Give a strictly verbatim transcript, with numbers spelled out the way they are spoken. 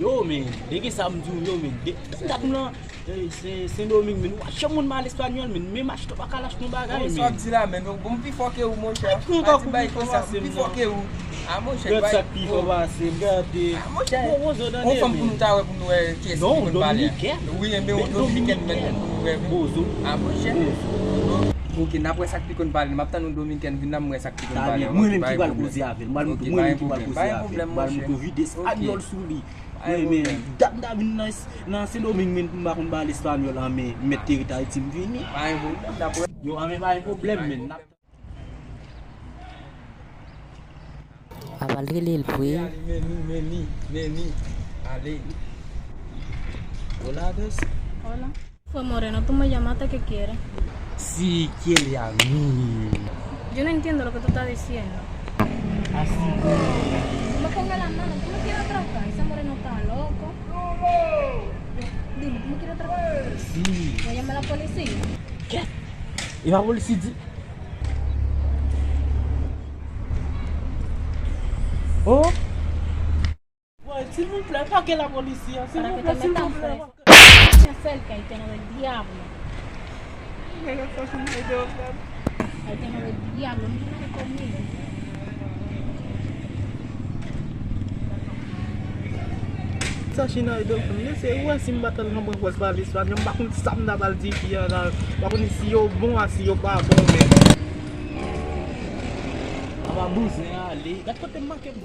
Yo, men, de gen sa m di w, yo, men, de, dat m lan, eh, se Sendomeng, men, w ap janm moun pale espanyòl, men, menm achte w pa ka al achte yon bagay, men. Sa w ap di la, men, bon, m pi fò ke ou, monchè. Ay, pa di bay konsa, m pi fò ke ou. A, monchè, gad sa k pi fò pase m, gade. A, monchè, on fanm pou nou ta wè, pou nou wè kiyès ki konn pale. Non, dominikèn. Wi, enben, on dominikèn, men, pou nou wè, men. A, monchè. Ok, n ap wè sa k pi konn pale. M ap tann yon dominikèn vin la, m wè sa k pi konn pale. Mwen menm ki pral koze avè l. M pral montre mwen menm ki pral koze avè l. M pral montre vide espanyòl sou li. Mwen, men, dat m ta vin nan, nan Sendomeng, men, m pa konn pale espanyòl, an, men, m mèt te ret Ayiti, m vini. Pa gen pwoblèm, n ap wè. Yo, an, men, pa gen pwoblèm, men. Apa l rele l vre? Ale, meni, meni, meni. Ale. Hola, dos. Hola. Fue moreno, tú me llamaste, ¿qué quieres? Si quiere a mí. Yo no entiendo lo que tú estás diciendo. Así. Tú me pongas la mano, tú me quieres atracar. Ese moreno está loco. Dime, ¿tú me quieres atracar? Sí. Voy a llamar a la policía. ¿Qué? Y la policía di- Oh. Boy, silvouplè, pa gen lapolis isi a, silvouplè, silvouplè. Cerca y lleno del diablo. Ay, lleno del diablo, no te conmigo. Sa China e do fanm, mesye, ou wè si m pa t al nan pran pòz pale espanyòl, m pa konn sa m ta pral di fi a la, m pa konn si yo bon a si yo pa bon, men. Apa bouzen ale, gad kote m manke m.